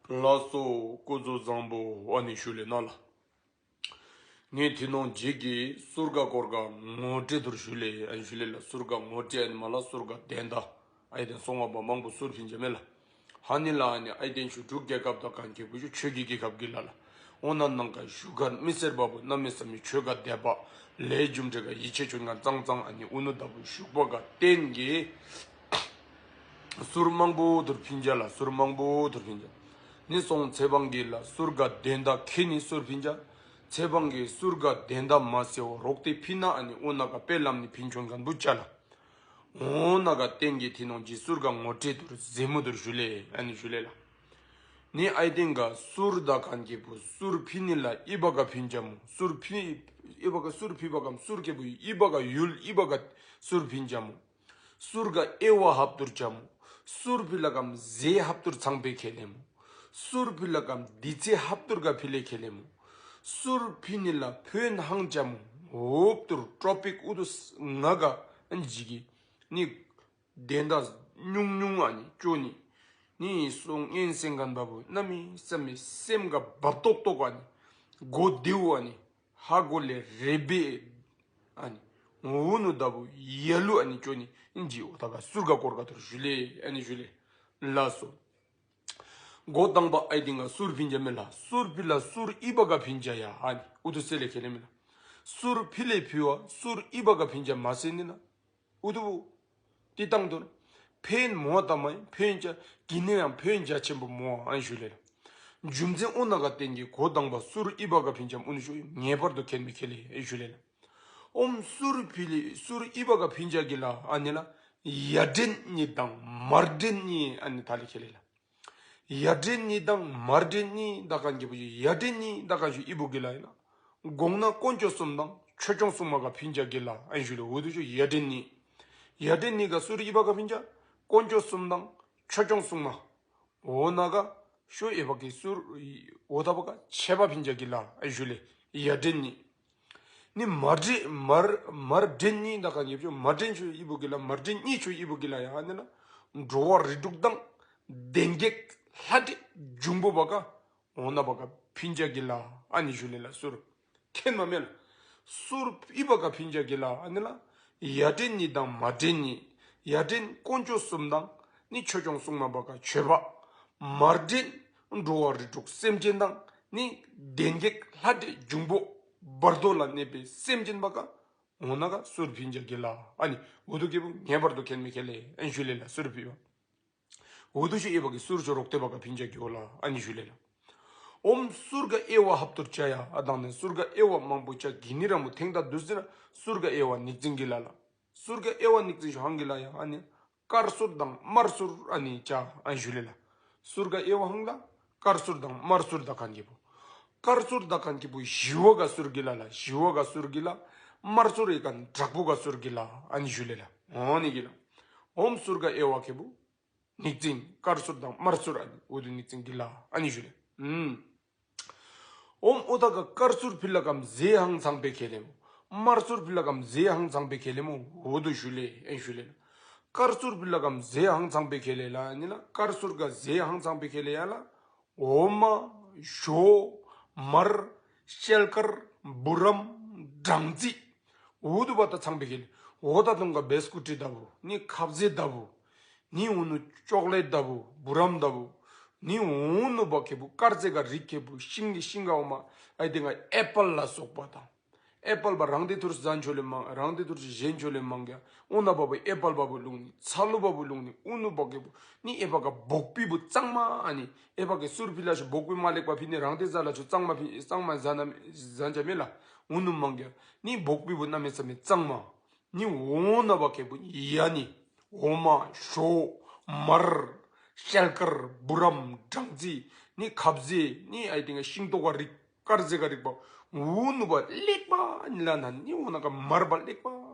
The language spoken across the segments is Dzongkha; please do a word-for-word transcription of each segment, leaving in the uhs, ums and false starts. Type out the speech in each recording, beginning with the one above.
ལགས་སོ། སྐུ་གཟུགས་བཟང་པོ། ཨ་ནི་ཞུ་ལེ་ན་ལགས། ངེ་ཐི་ནོང་ཇི་གི་གསུར་ག་སྐོར་ག་ངོ་སྤྲོད་ཐུར་ཞུ་ལེ། ཨ་ནི་ཞུ་ལེ་ལགས། གསུར་ག་ངོ་སྤྲོད་ཨ་ནི་མ་ལགས་གསུར་ག་དོན་དག། ཨའི་ཏེན་སོང་བ་མང་པོ་གསུར་ཕིན་ཅ་མེ་ལགས། ཧ་ནི་ལགས་ཨ་ནི་ཨའི་ཏེན་ཆུ་འབྲུག་རྒྱལ་ཁབ་དང་གན་ཁེ་བུ་ཆུ་ཆོས་ཀྱི་རྒྱལ་ཁབ་གི་ལ་ལགས། འོ་ན་ནང་ག་བཞུགས་གར་མི་སེར་བ་བུ་གནམ་མེད་ས་མེད་ཆོས་ག་དད་པ་ལས་རྒྱུ་འབྲས་ག་ཡིད་ཆེས་ཆུན་ག་ཙང་ཙང་ཨ་ནི་ཨུ་ནུ་ད་བུ་བཞུགས་པ་ག་བརྟེན་གི་གསུར་མང་པོ་ཐུར་ཕིན་ཅ་ལགས། གསུར་མང་པོ་ཐུར་ཕིན་ཅ། ནི་སོང་ཚེ་བང་གི་ལ་གསུར་ག་དོན་དག་ཁེ་ནི་གསུར་ཕིན་ཅ། ཚེ་བང་གི་གསུར་ག་དོན་དག་མ་སེ་བ་རོག་ཏེ་ཕི་ན་ཨ་ནི་ཨུ་ན་ག་དཔེ་ལམ་ནི་ཕིན་ཆུན་གན་བུ་ཅ་ལགས། འོ་ན་ག་བརྟེན་གི་ཐི་ནོང་ཇི་གསུར་ག་ངོ་སྤྲོད་ཐུར་ཟེ་མུ་ཐུར་ཞུ་ལེ། ཨ་ནི་ཞུ་ལེ་ལགས། ནི་ཨའི་ཏེན་ག་གསུར་ད་གན་ཁེ་བུ་གསུར་ཕི་ནི་ལ་ཨི་བ་ག་ཕིན་ཅ་མོ། གསུར་ཕི་ཨི་བ་ག་གསུར་ཕི་བ་གམ་གསུར་ཁེ་བུ་ཨི་བ་ག་ཡུལ་ཨི་བ་ག་གསུར་ཕིན་ཅ་མོ། གསུར་ག་དབྱེ་བ་ཧབ་ཐུར་ཅ་མོ། གསུར་ཕི་ལ་གམ་ཟེ་ཧབ་ཐུར་ཚང་པེ་ཁེ་ལེ་མོ། གསུར་ཕི་ལ་གམ་དི་ཚེ་ཧབ་ཐུར་ག་ཕི་ལེ་ཁེ་ལེ་མོ། གསུར་ཕི་ནི་ལ་ཕོན་ཧང་ཅ་མོ། འོབ་ཐུར་ཊོ་པིཀ་ཨུ་ཐུ་ང་ག་ཨན་ཇི་གི་ནི་དོན་དག་ཉུང་ཉུང་ཨ་ནི་ཅོ་ནི། ནི་སོང་ངན་སེང་གན་བ་བུ་གནམ་མེད་ས་མེད་སེམས་ག་བབ་ཏོག་ཏོག་ཨ་ནི་གོ་བདེའུ་ཨ་ནི་ཧ་གོ་ལེ་རེ་བེ་ཨ་ནི་ཨུ་ནུ་ད་བུ་ཡ་ལུ་ཨ་ནི་ཅོ་ནི་ཨིན་ཇི། འོ་ད་ག་གསུར་ག་སྐོར་ག་ཐུར་ཞུ་ལེ། ཨ་ནི་ཞུ་ལེ། ལགས་སོ། འགོ་དང་པ་ཨའི་ཏེན་ག་གསུར་ཕིན་ཅ་མེ་ལགས། གསུར་ཕི་ལ་གསུར་ཨི་བ་ག་ཕིན་ཅ་ཡ་ཨ་ནི་ཨུ་ཐུ་སེ་ལེ་ཁེ་ལེ་མེ་ལགས། གསུར་ཕི་ལེ་ཕི་བ་གསུར་ཨི་བ་ག་ཕིན་ཅ་མ་སེ་ནི་ན། ཨུ་ཐུ་བུ་ཏི་ཏང་ཐུར་ཕན་མོ་ད་མ་ཡིན་ཕན་ཅ་གི་ནི་ཡང་ཕན་ཅ་ཆེན་པོ་མོ་ཨན་ཞུ་ལེ་ལགས། རྒྱུ་མཚན་ཨུ་ན་ག་བརྟེན་གི་འགོ་དང་པ་གསུར་ཨི་བ་ག་ཕིན་ཅ་ཨུ་ནུ་ཞུ་ངེས་པར་དུ་ཁེན་མི་ཁེ་ལེ་ཨན་ཞུ་ལེ་ལགས། ཨོམ་གསུར་ཕི་ལེ་གསུར་ཨི་བ་ག་ཕིན་ཅ་གི་ལ་ཨ་ནི་ལ་ཡ་འདྲེན་གཉིས་དང་མར་འདྲེན་གཉིས་ཨ་ནི་ཐ་ལེ་ཁེ་ལེ་ལགས། ཡ་འདྲེན་གཉིས་དང་མར་འདྲེན་གཉིས་ད་གན་ཁེ་བུ་ཡ་འདྲེན་གཉིས་ད་གན་ཞུ་ཨི་བུ་གི་ལ་ཡིན་ན། གོང་ན་དཀོན་མཆོག་གསུམ་དང་ཆོས་སྐྱོང་སྲུང་མ་ག་ཕིན་ཅ་གི་ལ་ཨན་ཞུ་ལེ། འོ་དུ་ཞུ་ཡ་འདྲེན་གཉིས། ཡ་འདྲེན་གཉིས་ག་གསུར་ཨི་བ་ག་ཕིན་ཅ། དཀོན་མཆོག་གསུམ་དང་ཆོས་སྐྱོང་སྲུང་མ། འོ་ན་ག་ཤོ་ཨི་བ་གི་གསུར་འོ་ད་བ་ག་ཆེ་བ་ཕིན་ཅ་གི་ལ་ཨན་ཞུ་ལེ། ཡ་འདྲེན་གཉིས། ནི་མར་འདྲེན་མར་མར་འདྲེན་གཉིས་ད་ག་ཉེ་ཞུ་མར་འདྲེན་ཞུ་ཨི་བུ་གི་ལ་མར་འདྲེན་གཉིས་ཞུ་ཨི་བུ་གི་ལ་ཡ་ཨ་ནི་ན། འགྲོ་བ་རིགས་དྲུག་དང་། གདོན་བགེགས་ལྷ་འདྲེ་འབྱུང་པོ་བ་ག་འོ་ན་བ་ག་ཕིན་ཅ་གི་ལ་ཨ་ནི་ཞུ་ལེ་ལགས། གསུར་ཁེན་མ་མེ་ལགས། གསུར་ཨི་བ་ག་ཕིན་ཅ་གི་ལ་ཨ་ནི་ལ། ཡ་འདྲེན་གཉིས་དང་མར་འདྲེན་གཉིས། ཡ་འདྲེན་དཀོན་མཆོག་གསུམ་དང་ནི་ཆོས་སྐྱོང་སྲུང་མ་བ་ག་མཆོད་པ། མར་འདྲེན་འགྲོ་བ་རིགས་དྲུག་སེམས་ཅན་དང་ནི་གདོན་བགེགས་ལྷ་འདྲེ་འབྱུང་པོ་བར་དོ་ལ་གནས་པའི་སེམས་ཅན་བ་ག་འོ་ན་ག་གསུར་ཕིན་ཅ་གི་ལ་ཨ་ནི་འོ་དུ་ཁེ་བུ་ངེས་པར་དུ་ཁེན་མི་ཁེ་ལེ་ཨན་ཞུ་ལེ་ལགས། གསུར་ཕི་བ། འོ་དུ་ཞུ་ཨི་བ་གི་གསུར་ཆོ་རོག་ཏེ་བ་ག་ཕིན་ཅ་གི་འོ་ལ་ཨ་ནི་ཞུ་ལེ་ལགས། ཨོམ་གསུར་ག་དབྱེ་བ་ཧབ་ཐུར་ཅ་ཡ་ཨ་དང་ནི་གསུར་ག་དབྱེ་བ་མང་པོ་ཅ་གི་ནི་ར་མོ་ཐེང་ད་དུ་ཟེར་ན་གསུར་ག་དབྱེ་བ་ཉིག་ཙིང་གི་ལ་ལགས། གསུར་ག་དབྱེ་བ་ཉིག་ཙིང་ཞུ་ཧང་གི་ལ་ཡ་ཨ་ནི། དཀར་གསུར་དང་དམར་གསུར་ཨ་ནི་ཅ་ཨན་ཞུ་ལེ་ལགས། གསུར་ག་དབྱེ་བ་ཧང་ལ་དཀར་གསུར་དང་དམར་གསུར་ད་གན་ཁེ་བུ། དཀར་གསུར་ད་གན་ཁེ་བུ་ཞི་བ་ག་གསུར་གི་ལ་ལགས། ཞི་བ་ག་གསུར་གི་ལ། དམར་གསུར་ཨི་གན་དྲག་པོ་ག་གསུར་གི་ལ་ཨ་ནི་ཞུ་ལེ་ལགས། ཨ་ནི་གི་ལ། ཨོམ་གསུར་ག་དབྱེ་བ་ཁེ་བུ། ཉིག་ཙིང་དཀར་གསུར་དང་དམར་གསུར་ཨ་ནི་འོ་དུ་ཉིག་ཙིང་གི་ལ་ཨ་ནི་ཞུ་ལེ། ཨུམ། ཨོམ་འོ་ད་ག་དཀར་གསུར་ཕི་ལ་གམ་ཟེ་ཧང་ཚང་པེ་ཁེ་ལེ་མོ། དམར་གསུར་ཕི་ལ་གམ་ཟེ་ཧང་ཚང་པེ་ཁེ་ལེ་མོ། འོ་དུ་ཞུ་ལེ་ཨན་ཞུ་ལེ་ལགས། དཀར་གསུར་ཕི་ལ་གམ་ཟེ་ཧང་ཚང་པེ་ཁེ་ལེ་ལ་ཨ་ནི་ལ་དཀར་གསུར་ག་ཟེ་ཧང་ཚང་པེ་ཁེ་ལེ་ཡ་ལ། འོ་མ། ཞོ། མར། ཤེལ་དཀར། བུ་རམ། སྦྲང་རྩི། འུ་དུ་བ་ད་ཚང་པེ་ཁེ་ལེ། འོ་ད་དུང་ག་བེ་སི་ཀུཊི་ད་བུ། ནི་ཁབ་ཟས་ད་བུ། ནི་འུ་ནུ་ཅོག་ལེཊ་ད་བུ། བུ་རམ་ད་བུ། ནི་འུ་ནུ་བ་ཁེ་བུ་དཀར་ཟས་ག་རིགས་ཁེ་བུ་ཤིང་གི་ཤིང་ག་འོ་མ་ཨའི་ཏེན་ག་ཨེ་པཱལ་ལ་སོགས་པ་དང་། ཨེ་པཱལ་བ་རང་ཏེ་ཐུར་ཟན་ཆོ་ལེ་མང་རང་ཏེ་ཐུར་ཞེན་ཆོ་ལེ་མང་ག་འོ་ན་བ་བུ་ཨེ་པཱལ་བ་བུ་ལུང་ནི་ཚ་ལུ་བ་བུ་ལུང་ནི་འུ་ནུ་བ་ཁེ་བུ་ནི་ཨེ་བ་ག་བོག་པི་བུ་གཙང་མ་ཨ་ནི་ཨེ་བ་ག་གསུར་ཕི་ལ་ཞུ་བོག་པི་མ་ལེགས་པ་ཕི་ནི་རང་ཏེ་ཟ་ལ་ཆུ་གཙང་མ་ཕི་གཙང་མ་ཟ་ན་ཟན་ཆ་མེ་ལ་འུ་ནུ་མང་ག་ནི་བོག་པི་བུ་གནམ་མེད་ས་མེད་གཙང་མ། ནི་འོ་ན་བ་ཁེ་བུ་ཡ་ནི་འོ་མ་ཞོ་མར་ཤེལ་དཀར་བུ་རམ་སྦྲང་རྩི་ནི་ཁབ་ཟས་ནི་ཨའི་ཏེན་ག་ཤིང་ཏོག་ག་རིགས་དཀར་ཟས་ག་རིགས་པ་འུ་ནུ་བ་ལེགས་པ་ནི་ལ་ན་ནི་འོ་ན་ག་མར་བ་ལེགས་པ་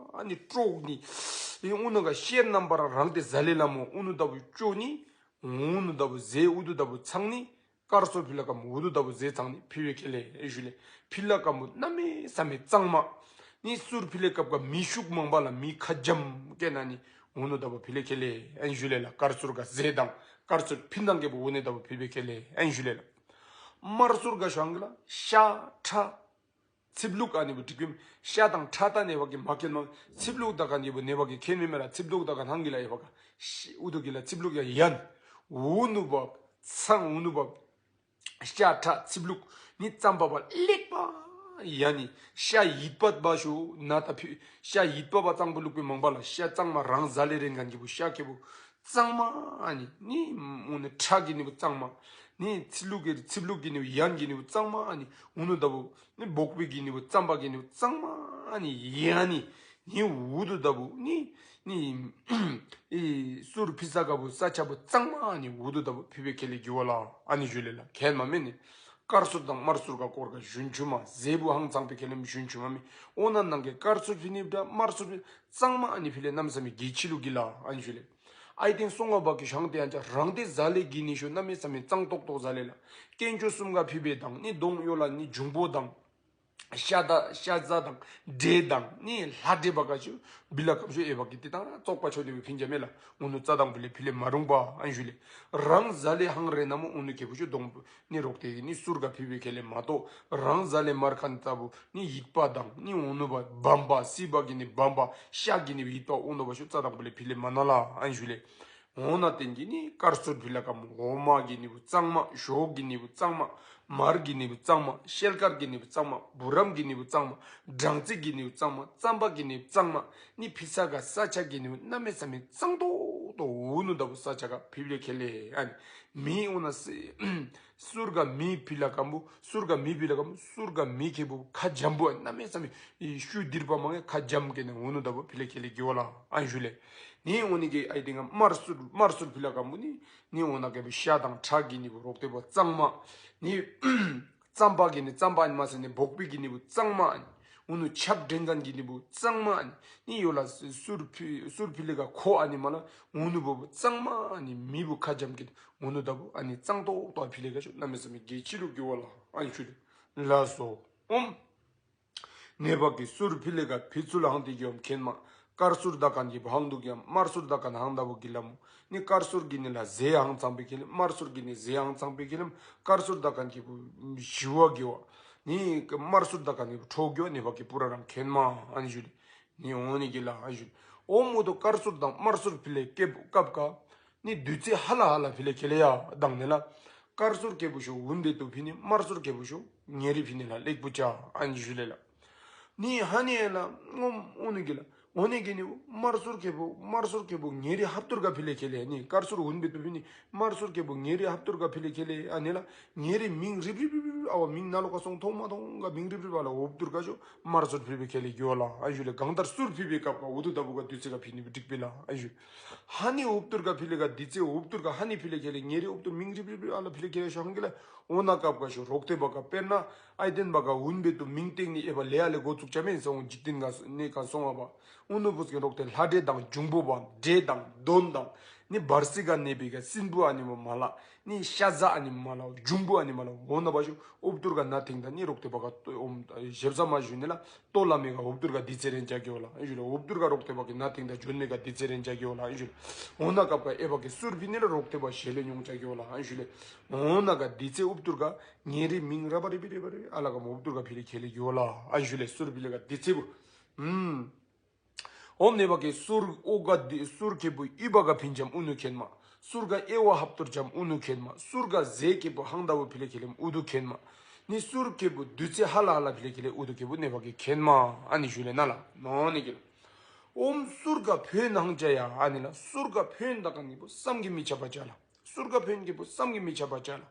ནི་ཀྲོག་ནི་འུ་ནུ་ག་ཤེར་ནམ་བ་ར་རང་ཏེ་ཟ་ལེ་ལ་མོ་འུ་ནུ་ད་བུ་ཅོ་ནི་འུ་ནུ་ད་བུ་ཟས་འུ་དུ་ད་བུ་ཚང་ནི། དཀར་གསུར་ཕི་ལ་གམ་འུ་དུ་ད་བུ་ཟས་ཚང་ནི་ཕི་བེ་ཁེ་ལེ་ཨན་ཞུ་ལེ། ཕི་ལ་གམ་བུ་གནམ་མེད་ས་མེད་གཙང་མ། ནི་གསུར་ཕི་ལེ་སྐབས་ག་མི་ཤུགས་མང་པ་ལ་མི་ཁ་འཇམ་ཀེ་ན་ནི་འུ་ནུ་ད་བུ་ཕི་ལེ་ཁེ་ལེ་ཨན་ཞུ་ལེ་ལགས། དཀར་གསུར་ག་ཟས་དང་ དཀར་གསུར་ཕིན་ཐངས་ཀེ་བུ་འོ་ནི་ད་བུ་ཕི་བེ་ཁེ་ལེ་ཨན་ཞུ་ལེ་ལགས། དམར་གསུར་ག་ཤོང་གི་ལགས། ཤ་ཁྲག་ཚིབ་ལུགས་ཨ་ནི་བུ་ཏིག་བིམ་ཤ་དང་ཁྲག་ད་ནེ་བ་གི་མ་ཁེན་མ་ཚིབ་ལུགས་ད་ག་ནི་བུ་ནེ་བ་གི་ཁེན་མེ་མེ་ལགས། ཚིབ་ལུགས་ད་ག་ནང་གི་ལགས་ཨེ་བ་ག་ཤི་ཨུ་ཐུ་གི་ལགས་ཚིབ་ལུགས་ཡ་ཡན་འུ་ནུ་བ་ཚང་འུ་ནུ་བ་ཤ་ཁྲག་ཚིབ་ལུགས་ནི་ཙམ་པ་བ་ལེགས་པ་ཡ་ནི་ཤ་ཡིད་པ་བ་ཤོ་ན་ད་ཕི་ཤ་ཡིད་པ་བ་གཙང་པོ་ལུགས་པེ་མང་པ་ལགས། ཤ་གཙང་མ་རང་ཟ་ལེ་རེན་གན་གི་བུ་ཤ་ཁེ་བུ་གཙང་མ་ཨ་ནི་ནི་འུ་ནི་ཁྲག་གི་ནི་བུ་གཙང་མ་ནི་ཚིབ་ལུགས་གི་ཚིབ་ལུགས་གི་ནི་བུ་ཡན་གི་ནི་བུ་གཙང་མ་ཨ་ནི་འུ་ནུ་ད་བུ་ནི་བོག་པི་གི་ནི་བུ་ཙམ་པ་གི་ནི་བུ་གཙང་མ་ཨ་ནི་ཡ་ནི་ནི་འུ་ཐུ་ད་བུ་ནི་ནི་ཨི་གསུར་ཕི་ས་ག་བུ་ས་ཆ་བུ་གཙང་མ་ཨ་ནི་འུ་ཐུ་ད་བུ་ཕི་བེ་ཁེ་ལེ་གི་བ་ལགས་ཨ་ནི་ཞུ་ལེ་ལགས། ཁེན་མ་མེ་ནི་དཀར་གསུར་དང་དམར་གསུར་ག་སྐོར་ག་ཞུན་ཆུ་མ་ཟེ་བུ་ཧང་ཚང་པེ་ཁེ་ལེ་ཞུན་ཆུ་མ་མེ། འོ་ན་ནང་གི་དཀར་གསུར་ཕི་ནི་བུ་དམར་གསུར་ཕི་གཙང་མ་ཨ་ནི་ཕི་ལེ་གནམ་ས་མེ་གི་ཆི་ལུ་གི་ལགས་ཨ་ནི་ཞུ་ལེ། ཨའི་ཏེན་སོང་བ་བ་གི་ཤང་ཏེ་ཡང་ཅ་རང་ཏེ་ཟ་ལེ་གི་ནི་ཤོ་གནམ་མེ་ས་མེ་གཙང་ཏོག་ཏོ་ཟ་ལེ་ལགས། དཀོན་མཆོག་གསུམ་ག་ཕི་བེ་དང་ནི་གདོང་གཡོག་ལ་ནི་འབྱུང་པོ་དང་ཤ་ད་ཤ་ཟ་དང་འདྲེ་དང་ནི་ལྷ་འདྲེ་བ་ག་ཤོ་བི་ལ་ཀམ་ཤོ་ཨེ་བ་གི་ཏེ་དང་ཙོག་པ་ཆོ་ཏེ་བི་ཕིན་ཅ་མེ་ལགས། འུ་ནུ་རྩ་དང་བུ་ལེ་ཕི་ལེ་མ་རུང་པ་ཨན་ཞུ་ལེ། རང་ཟ་ལེ་ཧང་རེ་ན་མོ་འུ་ནུ་ཁེ་བུ་ཤོ་གདོང་ནི་རོག་ཏེ་ནི་གསུར་ག་ཕི་བེ་ཁེ་ལེ་མ་གཏོགས་རང་ཟ་ལེ་མར་ཁན་ད་བུ་ནི་ཡིད་པ་དང་ནི་འུ་ནུ་བ་བམ་པ་སི་བ་གི་ནི་བམ་པ་ཤ་གི་ནི་ཡིད་པ་འུ་ནུ་བ་ཤོ་རྩ་དང་བུ་ལེ་ཕི་ལེ་མ་ན་ལགས་ཨན་ཞུ་ལེ། འོ་ན་ཏེན་གི་ནི་དཀར་གསུར་ཕི་ལ་ཀམ་འོ་མ་གི་ནི་བུ་གཙང་མ། ཞོ་གི་ནི་བུ་གཙང་མ། མར་གི་ནི་བུ་གཙང་མ། ཤེལ་དཀར་གི་ནི་བུ་གཙང་མ། བུ་རམ་གི་ནི་བུ་གཙང་མ། སྦྲང་རྩི་གི་ནི་བུ་གཙང་མ། རྩམ་པ་གི་ནི་བུ་གཙང་མ། ནི་ཕི་ས་ག་ས་ཆ་གི་ནི་བུ་གནམ་མེ་ས་མེ་གཙང་ཏོག་ཏོ་འུ་ནུ་ད་བུ་ས་ཆ་ག་ཕི་བེ་ཁེ་ལེ་ཨན། མི་འོ་ན་སི་གསུར་ག་མི་ཕི་ལ་ཀམ་བུ་གསུར་ག་མི་ཕི་ལ་ཀམ་བུ་གསུར་ག་མི་ཁེ་བུ་ཁ་འཇམ་བུ་ཨན། གནམ་མེ་ས་མེ་ཤུ་དིར་པ་མང་ཁ་འཇམ་ཁེ་ནི་འུ་ནུ་ད་བུ་ཕི་ལེ་ཁེ་ལེ་གི་བ་ལགས་ཨན་ཞུ་ལེ། ནི་འོ་ནི་གི་ཨའི་ཏེན་ག་དམར་གསུར་དམར་གསུར་ཕི་ལ་ཀམ་བུ་ནི་ནི་འོ་ན་ཁེ་བུ་ཤ་དང་ཁྲག་གི་ནི་བུ་རོག་ཏེ་བུ་གཙང་མ། ནི་རྩམ་པ་གི་ནི་རྩམ་པ་ཨན་མ་ཟེར་ནི་བོག་པི་གི་ནི་བུ་གཙང་མ་ཨན། འུ་ནུ་ཆབ་འདྲེན་གན་གི་ནི་བུ་གཙང་མ་ཨན། ནི་ཡོ་ལ་གསུར་ཕི་གསུར་ཕི་ལེ་ག་ཁོ་ཨ་ནི་མ་ལ་འུ་ནུ་བུ་བུ་གཙང་མ་ཨ་ནི་མི་བུ་ཁ་འཇམ་ཁེ་འུ་ནུ་ད་བུ་ཨ་ནི་གཙང་ཏོག་ཏོ་ཕི་ལེ་ག་ཤོ་གནམ་མེ་ས་མེ་གི་ཆི་ལུ་གི་བ་ལགས་ཨན་ཞུ་ལེ། ལགས་སོ། ཨོམ། ནེ་བ་གི་གསུར་ཕི་ལེ་ག་ཕི་ཚུ་ལ་ཧང་ཏེ་གི་ཡོམ་ཁེན་མ། དཀར་གསུར་ད་ཁན་གི་བུ་ཧང་དུ་གི་ཡམ་དམར་གསུར་ད་ཁན་ཧང་ད་བུ་གི་ལ་མོ། ནི་དཀར་གསུར་གི་ནི་ལ་ཟེ་ཧང་ཚང་པེ་ཁེ་ལེ། དམར་གསུར་གི་ནི་ཟེ་ཧང་ཚང་པེ་ཁེ་ལེ། དཀར་གསུར་ད་ཁན་གི་བུ་ཞི་བ་གི་བ། ནི་དམར་གསུར་ད་ཁན་གི་བུ་ཁྲོ་གི་བ་ནེ་བ་གི་པུ་ར་རང་ཁེན་མ་ཨན་ཞུ་ལེ། ནི་འོ་ནི་གི་ལ་ཨན་ཞུ་ལེ། ཨོ་མོ་དོ་དཀར་གསུར་དང་དམར་གསུར་ཕི་ལེ་ཀེ་བུ་ཀབ་ཀ། ནི་དུས་ཚོད་ཧ་ལ་ཧ་ལ་ཕི་ལེ་ཁེ་ལེ་ཡ་དང་ནི་ལ། དཀར་གསུར་ཁེ་བུ་ཤོ་འུན་བེ་ཏུ་ཕི་ནི་དམར་གསུར་ཁེ་བུ་ཤོ་ཉེ་རི་ཕི་ནི་ལ་ལེགས་པོ་ཅ་ཨན་ཞུ་ལེ་ལ། ནི་ཧ་ནི་ལ་ངོམ་འོ་ནི་གི་ལ་འོ་ནི་གི་ནི་དམར་གསུར་ཁེ་བུ་དམར་གསུར་ཁེ་བུ་ཉེ་རི་ཧབ་ཏུར་ག་ཕི་ལེ་ཁེ་ལེ། ནི་དཀར་གསུར་འུན་བེ་ཏུ་ཕི་ནི་དམར་གསུར་ཁེ་བུ་ཉེ་རི་ཧབ་ཏུར་ག་ཕི་ལེ་ཁེ་ལེ་ཨ་ནི་ལ། ཉེ་རི་མིང་རིབ་རིབ་རིབ་རིབ་ཨ་བ་མིང་ན་ལོ་ཀ་སོང་ཐོང་མ་ཐོང་ག་མིང་རིབ་རིབ་ཨ་ལ་འུབ་ཏུར་ག་ཤོ་དམར་གསུར་ཕི་བེ་ཁེ་ལེ་གི་བ་ལ་ཨན་ཞུ་ལེ། གང་ལྟར་གསུར་ཕི་བེ་སྐབས་ག་འུ་ཐུ་ད་བུ་ག་དུས་ཚོད་ག་ཕི་ནི་བི་འགྲིག་པེ་ལ་ཨན་ཞུ། ཧ་ནི་འུབ་ཏུར་ག་ཕི་ལེ་ག་དུས་ཚོད་འུབ་ཏུར་ག་ཧ་ནི་ཕི་ལེ་ཁེ་ལེ། ཉེ་རི་འུབ་ཏུར་མིང་རིབ་རིབ་རིབ་ཨ་ལ་ཕི་ལེ་ཁེ་ལེ་ཤོ་ཧང་གི་ལ། འོ་ན་སྐབས་ག་ཤོ་རོག་ཏེ་བ་ག་དཔེར་ན་ཨའི་ཏེན་བ་ག་འུན་བེ་ཏུ་མིང་སྟེང་ནི་ཨེ་བ་ལེ་ཡ་ལེ་གོ་ཚུགས་ཅ་མེན་སོང་འཇིག་རྟེན་ག་ནི་ག་སོང་བ་བ། འུ་ནུ་བུ་སྐེ་རོག་ཏེ་ལྷ་འདྲེ་དང་འབྱུང་པོ་བ་འདྲེ་དང་གདོན་དང་ནི་བར་སྲིད་ག་ནེ་བི་ག་སྲིན་བུ་ཨ་ནི་མ་མ་ལ་ནི་ཤ་ཟ་ཨ་ནི་མ་ལ་འབྱུང་པོ་ཨ་ནི་མ་ལ་འོ་ན་བ་ཤོ་འུབ་ཏུར་ག་ན་ཐེང་ད་ནི་རོག་ཏེ་བ་ག་ཏོ་ཨོམ་ཞེབ་ས་མ་ཞུ་ནི་ལ་ཏོ་ལ་མེ་ག་འུབ་ཏུར་ག་དུས་ཚོད་རེན་ཅ་གི་བ་ལ་ཨན་ཞུ་ལེ། འུབ་ཏུར་ག་རོག་ཏེ་བ་གི་ན་ཐེང་ད་འཇོན་མེ་ག་དུས་ཚོད་རེན་ཅ་གི་བ་ལ་ཨན་ཞུ་ལེ། འོ་ན་སྐབས་ག་ཨེ་བ་གི་གསུར་ཕི་ནི་ལ་རོག་ཏེ་བ་ཞེ་ལེ་ཉོང་ཅ་གི་བ་ལ་ཨན་ཞུ་ལེ། འོ་ན་ག་དུས་ཚོད་འུབ་ཏུར་ག་ཉེ་རི་མིང་ར་བ་རི་བི་རི་བ་རི་ཨ་ལ་ག་མ་འུབ་ཏུར་ག་ཕི་ལེ་ཁེ་ལེ་གི་བ་ལ་ཨན་ཞུ་ལེ། གསུར་ཕི་ལེ་ག་དུས་ཚོད་བུ། ཨུམ། འོ་ནེ་བ་གི་གསུར་འོ་ག་དི་གསུར་ཁེ་བུ་ཨི་བ་ག་ཕིན་ཅམ་འུ་ནུ་ཁེན་མ། གསུར་ག་ཨེ་བ་ཧབ་ཏུར་ཅམ་འུ་ནུ་ཁེན་མ། གསུར་ག་ཟེ་ཁེ་བུ་ཧང་ད་བུ་ཕི་ལེ་ཁེ་ལེ་འུ་ཐུ་ཁེན་མ། ནི་གསུར་ཁེ་བུ་དུས་ཚོད་ཧ་ལ་ཧ་ལ་ཕི་ལེ་ཁེ་ལེ་འུ་ཐུ་ཁེ་བུ་ནེ་བ་གི་ཁེན་མ་ཨ་ནི་ཞུ་ལེ་ན་ལ་མ་ནི་གི་ལ། ཨོམ་གསུར་ག་ཕོན་ཧང་ཅ་ཡ་ཨ་ནི་ལ། གསུར་ག་ཕོན་ད་ག་ནི་བུ་བསམ་གྱིས་མི་ཁྱབ་པ་ཅ་ལ། གསུར་ག་ཕོན་ཁེ་བུ་བསམ་གྱིས་མི་ཁྱབ་པ་ཅ་ལ།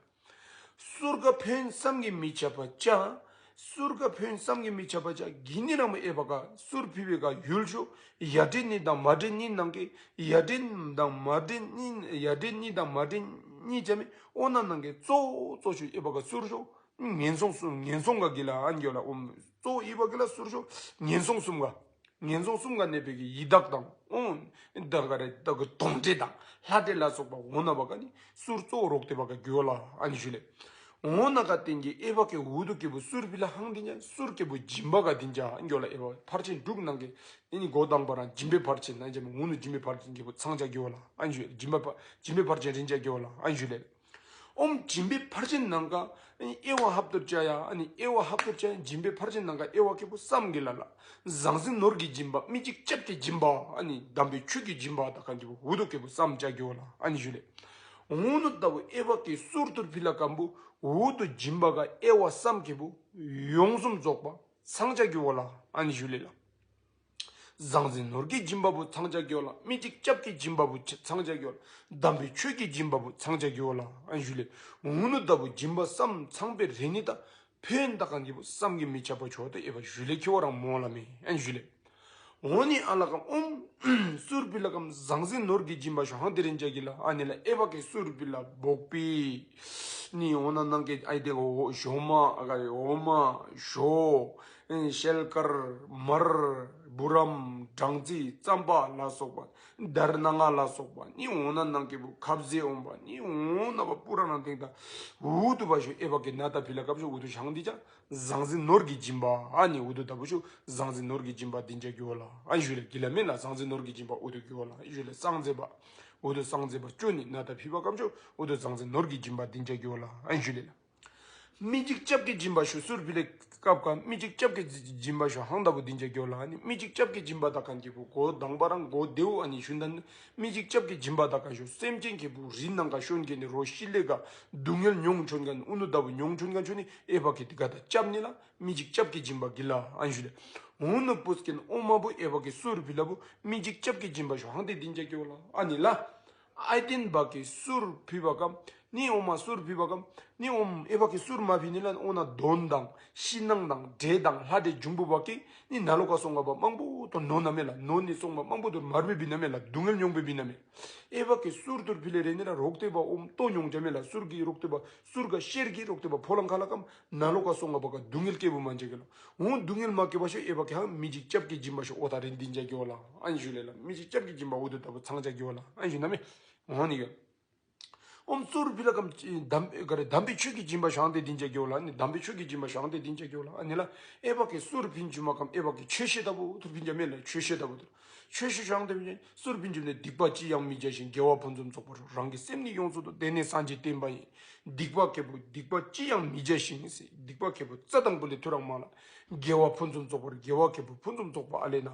གསུར་ག་ཕོན་བསམ་གྱིས་མི་ཁྱབ་པ་ཅ། གསུར་ག་ཕོན་བསམ་གྱིས་མི་ཁྱབ་པ་ཅ། གི་ནི་ར་མ་ཨེ་བ་ག་གསུར་ཕི་བེ་ག་ཡུལ་ཤོ་ཡ་དྲེན་ནི་དང་མ་དྲེན་ནི་ནང་གི་ཡ་དྲེན་དང་མ་དྲེན་ནི་ཡ་དྲེན་ནི་དང་མ་དྲེན་ནི་ཅ་མེ། འོ་ན་ནང་གི་གཙོ་བོ་གཙོ་ཤོ་ཨེ་བ་ག་གསུར་ཤོ་ངན་སོང་གསུམ་ངན་སོང་ག་གི་ལ་ཨན་གི་ལ་ཨོམ་གཙོ་བོ་ཨེ་བ་གི་ལ་གསུར་ཤོ་ངན་སོང་གསུམ་ག། ངན་སོང་གསུམ་ག་ནེ་བི་གི་ཡི་དྭགས་དང་འོ་ད་ག་རེ་ད་གི་གདོན་འདྲེ་དང་ལྷ་འདྲེ་ལ་སོགས་པ་འོ་ན་བ་ག་ནི་གསུར་གཙོ་བོ་རོག་ཏེ་བ་ག་གི་བ་ལ་ཨ་ནི་ཞུ་ལེ། འོ་ན་ག་བརྟེན་གི་ཨའི་བ་ཀི་འུ་དུ་ཀེ་བུ་གསུར་ཕི་ལ་ཧང་དི་ཉ་གསུར་ཀེ་བུ་སྦྱིན་པ་ག་དི་ཉ་ག་ཨན་གྱོ་ལ། ཨའི་བ་ཕར་ཕྱིན་དྲུག་ནང་གི་ཨ་ནི་འགོ་དང་པ་རང་སྦྱིན་པའི་ཕར་ཕྱིན་ན་ཨན་ཇ་མི་འུ་ནུ་སྦྱིན་པའི་ཕར་ཕྱིན་ཀེ་བུ་ཚང་ཅ་གྱོ་ལ་ཨན་ཞུ་ལེ། སྦྱིན་པ་ཕ་སྦྱིན་པའི་ཕར་ཕྱིན་རིན་ཅ་གྱོ་ལ་ཨན་ཞུ་ལེ། ཨོམ་སྦྱིན་པའི་ཕར་ཕྱིན་ནང་ག་ཨ་ནི་ཨའི་བ་ཧབ་ཏུར་ཅ་ཡ། ཨ་ནི་ཨའི་བ་ཧབ་ཏུར་ཅ་ཡ་སྦྱིན་པའི་ཕར་ཕྱིན་ནང་ག་ཨའི་བ་ཀེ་བུ་བསམ་གི་ལ་ལ། ཟང་ཟིང་ནོར་གྱི་སྦྱིན་པ། མི་འཇིགས་སྐྱབས་ཀྱི་སྦྱིན་པ། ཨ་ནི་དམ་པའི་ཆོས་ཀྱི་སྦྱིན་པ་དག་ཀ་ཨན་ཀེ་བུ་འུ་དུ་ཀེ་བུ་བསམ་ཅ་གྱོ་ལ་ཨན་ཞུ་ལེ། འོ་ནུ་ལྟ་བུ་ཨའི་བ་ཀི་གསུར་ཐུར་ཕི་ལ་ཀམ་བུ་འུ་དུ་སྦྱིན་པ་ག་ཨའི་བ་བསམ་ཀེ་བུ་ཡོངས་སུ་རྫོགས་པ་ཚང་ཅ་གྱོ་ལ་ཨན་ཞུ་ལེ་ལ། ཟང་ཟིང་ནོར་གྱི་སྦྱིན་པ་བུ་ཚང་ཅ་གྱོ་ལ། མི་འཇིགས་སྐྱབས་ཀྱི་སྦྱིན་པ་བུ་ཚང་ཅ་གྱོ་ལ། དམ་པའི་ཆོས་ཀྱི་སྦྱིན་པ་བུ་ཚང་ཅ་གྱོ་ལ་ཨན་ཞུ་ལེ། འོ་ནུ་ལྟ་བུ་སྦྱིན་པ་བསམ་ཚང་པའི་རེ་ནི་ད་ཕན་དག་ཀ་ཨན་ཀེ་བུ་བསམ་གྱིས་མི་ཁྱབ་པ་ཆོ་ད་ཨའི་བ་ཞུ་ལེ་ཁེ་བ་རང་མོ་ལ་མེ་ཨན་ཞུ་ལེ། འོ་ནི་ཨ་ལ་ཀམ་ཨོམ་གསུར་ཕི་ལ་ཀམ་ཟང་ཟིང་ནོར་གྱི་སྦྱིན་པ་ཤོ་ཧང་དི་རིན་ཅ་གི་ལ། ཨ་ནི་ལ་ཨའི་བ་ཀི་གསུར་ཕི་ལ་བོག་པི་ནི་འོ་ན་ནང་གི་ཨའི་དེ་འོ་ཞོ་མ་ཨ་ག་རེ་འོ་མ་ཞོ་ཨེ་ཤེལ་དཀར་མར་བུ་རམ་སྦྲང་རྩི་རྩམ་པ་ལ་སོགས་པ་དར་ནང་ང་ལ་སོགས་པ་ནི་འོ་ན་ནང་གི་བུ་ཁབ་ཟས་འོམ་པ་ནི་འོ་ན་བ་པུ་ར་ནང་དེང་ད་འུ་དུ་བ་ཤོ་ཨའི་བ་ཀི་ན་ད་ཕི་ལ་ཀབ་ཤོ་འུ་དུ་ཤང་དི་ཅ། ཟང་ཟིང་ནོར་གྱི་སྦྱིན་པ་ཨ་ནི་འུ་དུ་ལྟ་བུ་ཤོ་ཟང་ཟིང་ནོར་གྱི་སྦྱིན་པ་དི་ཉ་གྱོ་ལ་ཨན་ཞུ་ལེ། གི་ལ་མེ་ལ་ཟང་ཟིང་ནོར་གྱི་སྦྱིན་པ་འུ་དུ་གྱོ་ལ་ཨན་ཞུ་ལེ། སངས་རྒྱས་པ་འུ་དུ་སངས་རྒྱས་པ་ཅོ་ནི་ན་ད་ཕི་བ་ཀམ་ཤོ་འུ་དུ་ཟང་ཟིང་ནོར་གྱི་སྦྱིན་པ་དི་ཉ་གྱོ་ལ་ཨན་ཞུ་ལེ་ལ། མི་འཇིགས་སྐྱབས་ཀྱི་སྦྱིན་པ་ཤོ་གསུར་ཕི་ལེ་སྐབས་ཀ་མི་འཇིགས་སྐྱབས་ཀྱི་སྦྱིན་པ་ཤོ་ཧང་ལྟ་བུ་དི་ཉ་གྱོ་ལ། ཨ་ནི་མི་འཇིགས་སྐྱབས་ཀྱི་སྦྱིན་པ་དག་ཀ་ཨན་ཀེ་བུ་འགོ་དང་པ་རང་འགོ་དེའུ་ཨ་ནི་ཞུ་ན་ནི་མི་འཇིགས་སྐྱབས་ཀྱི་སྦྱིན་པ་དག་ཀ་ཤོ་སེམས་ཅན་ཀེ་བུ་རི་ནང་ཀ་ཤོན་གེ་ནི་རོ་ཤི་ལེ་ག་སྡུག་བསྔལ་མྱོང་ཆོན་ག་ནི་འུ་ནུ་ལྟ་བུ་མྱོང་ཆོན་ག་ཆོ་ནི་ཨའི་བ་ཀི་དི་ག་ད་སྐྱབས་ནི་ལ་མི་འཇིགས་སྐྱབས་ཀྱི་སྦྱིན་པ་གི་ལ་ཨན་ཞུ་ལེ། འུ་ནུ་པུས་ཀེ་ནི་ཨོ་མ་བུ་ཨའི་བ་ཀི་གསུར་ཕི་ལ་བུ་མི་འཇིགས་སྐྱབས་ཀྱི་སྦྱིན་པ་ཤོ་ཧང་དི་དི་ཉ་གྱོ་ལ་ཨ་ནི་ལ། ཨའི་ཏེན་བ་ཀི་གསུར་ཕི་བ་ཀམ་ནི་ཨོ་མ་གསུར་ཕི་བ་ཀམ་ནི་ཨོམ་ཨའི་བ་ཀི་གསུར་མ་ཕི་ནི་ལ་ཨོ་ན་གདོན་དང་ཤི་ནང་དང་འདྲེ་དང་ལྷ་འདྲེ་འབྱུང་པོ་བ་ཀི་ནི་ན་ལོ་ཀ་སོང་ང་བ་མང་པོ་དོ་ནོ་ན་མེ་ལ་ནོ་ནི་སོང་བ་མང་པོ་དོ་མར་བེ་བི་ན་མེ་ལ་སྡུག་བསྔལ་མྱོང་བེ་བི་ན་མེ། ཨའི་བ་ཀི་གསུར་ཐུར་ཕི་ལེ་རེ་ནི་ལ་རོག་ཏེ་བ་ཨོམ་ཏོ་མྱོང་ཅ་མེ་ལ་གསུར་གི་རོག་ཏེ་བ་གསུར་ག་ཤེར་གི་རོག་ཏེ་བ་ཕོ་ལང་ཁ་ལ་ཀམ་ན་ལོ་ཀ་སོང་ང་བ་ཀ་སྡུག་བསྔལ་ཀེ་བུ་མན་ཅ་གི་ལ། འོ་སྡུག་བསྔལ་མ་ཀེ་བ་ཤོ་ཨའི་བ་ཀི་ཧང་མི་འཇིགས་སྐྱབས་ཀྱི་སྦྱིན་པ་ཤོ་ཨོ་ད་རིན་དི་ཉ་གྱོ་ལ་ཨན་ཞུ་ལེ་ལ། མི་འཇིགས་སྐྱབས་ཀྱི་སྦྱིན་པ་འུ་དུ་ལྟ་བུ་ཚང་ཅ་གྱོ་ལ་ཨན་ཞུ་ན་མེ། འོ་ནི་ག་ཨོམ་གསུར་ཕི་ལ་ཀམ་དམ་ག་རེ་དམ་པའི་ཆོས་ཀྱི་སྦྱིན་པ་ཤོ་ཧང་དི་དི་ཉ་གྱོ་ལ་ཨ་ནི་དམ་པའི་ཆོས་ཀྱི་སྦྱིན་པ་ཤོ་ཧང་དི་དི་ཉ་གྱོ་ལ་ཨ་ནི་ལ། ཨའི་བ་ཀི་གསུར་ཕིན་ཅུ་མ་ཀམ་ཨའི་བ་ཀི་ཆོས་བཤད་ལྟ་བུ་ཐུར་ཕིན་ཅ་མེ་ལ་ཆོས་བཤད་ལྟ་བུ་ཐུར་ཆོས་བཤད་ཤོ་ཧང་དི་ཕིན་ཅ་གསུར་ཕིན་ཅུ་ནི་སྡིག་པ་ཅི་ཡང་མི་བྱ་ཞིང་། དགེ་བ་ཕུན་སུམ་ཚོགས་པར་རང་གི་སེམས་ནི་ཡོངས་སུ་དེ་ནས་སངས་རྒྱས་བསྟན་པ་ཡིན། སྡིག་པ་ཀེ་བུ་སྡིག་པ་ཅི་ཡང་མི་བྱ་ཞིང་ཟེར། སྡིག་པ་ཀེ་བུ་རྩ་དང་པོ་ལས་ཐུར་རང་མ་ལ། དགེ་བ་ཕུན་སུམ་ཚོགས་པར་དགེ་བ་ཀེ་བུ་ཕུན་སུམ་ཚོགས་པ་ཨ་ལེ་ན།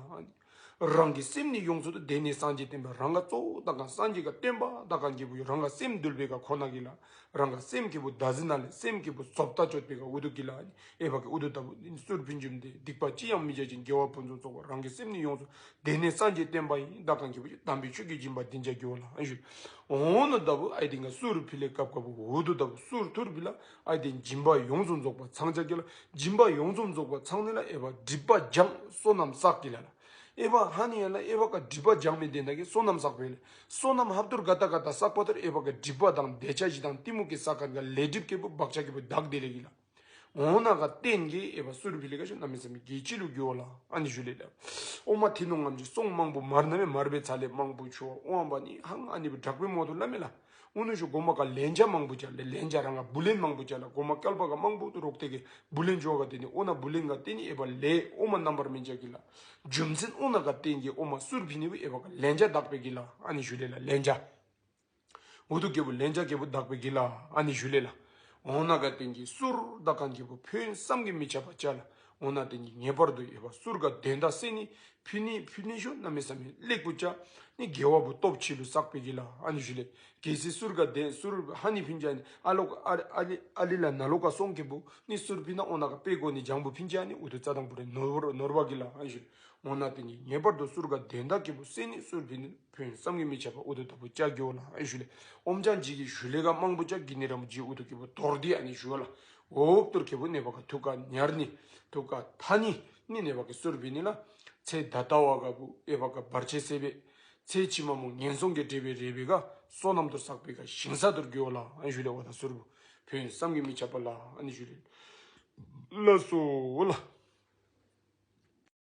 རང་གི་སེམས་ནི་ཡོངས་སུ་དེ་ནས་སངས་རྒྱས་བསྟན་པ་རང་ག་གཙོ་བོ་དག་ཀ་སངས་རྒྱས་ཀ་བསྟན་པ་དག་ཀ་ཀེ་བུ་ཡོ་རང་ག་སེམས་འདུལ་བེ་ག་ཁོ་ན་གི་ལ། རང་ག་སེམས་ཀེ་བུ་ད་ཟི་ན་ལེ་སེམས་ཀེ་བུ་བཟོ་ལྟ་ཅོད་པེ་ག་འུ་དུ་གི་ལ། ཨའི་བ་ཀི་འུ་དུ་ལྟ་བུ་གསུར་ཕིན་ཅུ་དེ་སྡིག་པ་ཅི་ཡང་མི་བྱ་ཞིང་། དགེ་བ་ཕུན་སུམ་ཚོགས་པར་རང་གི་སེམས་ནི་ཡོངས་སུ་དེ་ནས་སངས་རྒྱས་བསྟན་པ་ཡིན། དག་ཀ་ཀེ་བུ་དམ་པའི་ཆོས་ཀྱི་སྦྱིན་པ་དི་ཉ་གྱོ་ལ་ཨན་ཞུ། འོ་ནུ་ལྟ་བུ་ཨའི་ཏེན་ག་གསུར་ཕི་ལེ་སྐབས་ཀ་བུ་འུ་དུ་ལྟ་བུ་གསུར་ཐུར་ཕི་ལ་ཨའི་ཏེན་སྦྱིན་པ་ཡོངས་སུ་རྫོགས་པ་ཚང་ཅ་གི་ལ། སྦྱིན་པ་ཡོངས་སུ་རྫོགས་པ་ཚང་ནི་ལ་ཨའི་བ་སྒྲིབ་པ་སྦྱང་བསོད་ནམས་བསགས་གི་ལ་ལ། ཨའི་བ་ཧ་ནི་ཡ་ལ་ཨའི་བ་ཀ་སྒྲིབ་པ་སྦྱང་མི་དེ་ན་གི་བསོད་ནམས་བསགས་པེ་ལེ། བསོད་ནམས་ཧབ་ཐུར་ག་ད་ག་ད་བསགས་པ་ཐུར་ཨའི་བ་ཀ་སྒྲིབ་པ་དང་འདོད་ཆགས་ཞེ་སྡང་གཏི་མུག་གི་ས་ཁ་ག་ལས་སྒྲིབ་ཀེ་བུ་བག་ཆགས་ཀེ་བུ་དག་དེ་ལེ་གི་ལ། འོ་ན་ག་བརྟེན་གི་ཨའི་བ་གསུར་ཕི་ལེ་ག་ཤོ་གནམ་མེད་ས་མེད་གལ་ཆི་ལུ་གྱོ་ལ་ཨ་ནི་ཞུ་ལེ་ལ། ཨོ་མ་ཐི་ནོང་ངམ་ཅིག་སོང་མང་པོ་མར་ན་མེ་མར་བེ་ཚ་ལེ་མང་པོ་ཆོ་ཨོ་ཨམ་བ་ནི་ཧང་ཨ་ནི་བུ་དྲག་པེ་མོ་ཐུར་ལ་མེ་ལ། འུ་ནུ་ཤོ་གོ་མ་ག་ལན་ཆ་མང་པོ་ཅ་ལེ་ལན་ཆ་རང་ག་བུ་ལེན་མང་པོ་ཅ་ལ་གོ་མ་སྐལ་པ་ག་མང་པོ་ཐུར་རོག་ཏེ་གི་བུ་ལེན་ཆོ་ག་དེ་ནི་ཨོ་ན་བུ་ལེན་ག་དེ་ནི་ཨའི་བ་ལེ་ཨོ་མ་རྣམ་པར་སྨིན་ཅ་གི་ལ། རྒྱུ་མཚན་ཨོ་ན་ག་བརྟེན་གི་ཨོ་མ་གསུར་ཕི་ནི་བུ་ཨའི་བ་ག་ལན་ཆ་དག་པེ་གི་ལ་ཨ་ནི་ཞུ་ལེ་ལ་ལན་ཆ། འུ་དུ་ཀེ་བུ་ལན་ཆ་ཀེ་བུ་དག་པེ་གི་ལ་ཨ་ནི་ཞུ་ལེ་ལ། འོ་ན་ག་བརྟེན་གི་གསུར་དག་ཀ་ཀེ་བུ་ཕན་བསམ་གྱིས་མི་ཁྱབ་པ་ཅ་ལ། འོ་ན་བརྟེན་གི་ངེས་པར་དུ་ཨའི་བ་གསུར་ག་དོན་དག་སེ་ནི་ཕི་ནི་ཕི་ནི་ཤོ་གནམ་མེད་ས་མེད་ལེགས་པོ་ཅ། ནི་དགེ་བ་བུ་སྟོབས་ཆེ་ལུ་བསགས་པེ་གི་ལ་ཨ་ནི་ཞུ་ལེ། གལ་སྲིད་གསུར་ག་དོན་གསུར་ཧ་ནི་ཕིན་ཅ་ནི་ཨ་ལོ་ཨ་ཨ་ལི་ཨ་ལི་ལ་ན་ལོ་ཀ་སོང་ཀེ་བུ་ནི་གསུར་ཕི་ན་འོ་ན་ག་པེ་གོ་ནི་ལྗང་བུ་ཕིན་ཅ་ནི་འུ་དུ་རྩ་དང་པོ་རེ་ནོར་བ་ནོར་བ་གི་ལ་ཨ་ནི་ཞུ་ལེ། འོ་ན་བརྟེན་གི་ངེས་པར་དུ་གསུར་ག་དོན་དག་ཀེ་བུ་སེ་ནི་གསུར་ཕི་ནི་ཕན་བསམ་གྱིས་མི་ཁྱབ་པ་འུ་དུ་ལྟ་བུ་ཅ་གྱོ་ལ་ཨ་ནི་ཞུ་ལེ། ཨོམ་ཅང་ཇི་གི་ཞུ་ལེ་ག་མང་པོ་ཅ་གི་ནི་རམ་ཇི་འུ་དུ་ཀེ་བུ་དོར་དི་ཨ་ནི་ཞུ་ལ། འོབ་ཏུར་ཀེ་བུ་ནེ་བ་ག་ཐུགས་ཀ་ཉར་ནི་ཐུགས་ཀ་ཐ་ནི་ནི་ནེ་བ་ག་གསུར་ཕི་ནི་ལ། ཚེ་ད་ལྟ་བ་ག་བུ་ཨའི་བ་ག་བར་ཆད་སེལ་བེ། ཚེ་ཕྱི་མ་མོ་ངན་སོང་གི་འབྲེལ་བའི་རེ་བེ་ག་བསོད་ནམས་ཐུར་བསགས་པེ་ག་ཞིང་ས་ཐུར་གྱོ་ལ་ཨ་ནི་ཞུ་ལེ། འོ་ད་གསུར་བུ་ཕན་བསམ་གྱིས་མི་ཁྱབ་པ་ལ་ཨ་ནི་ཞུ་ལེ། ལགས་སོ་ལ།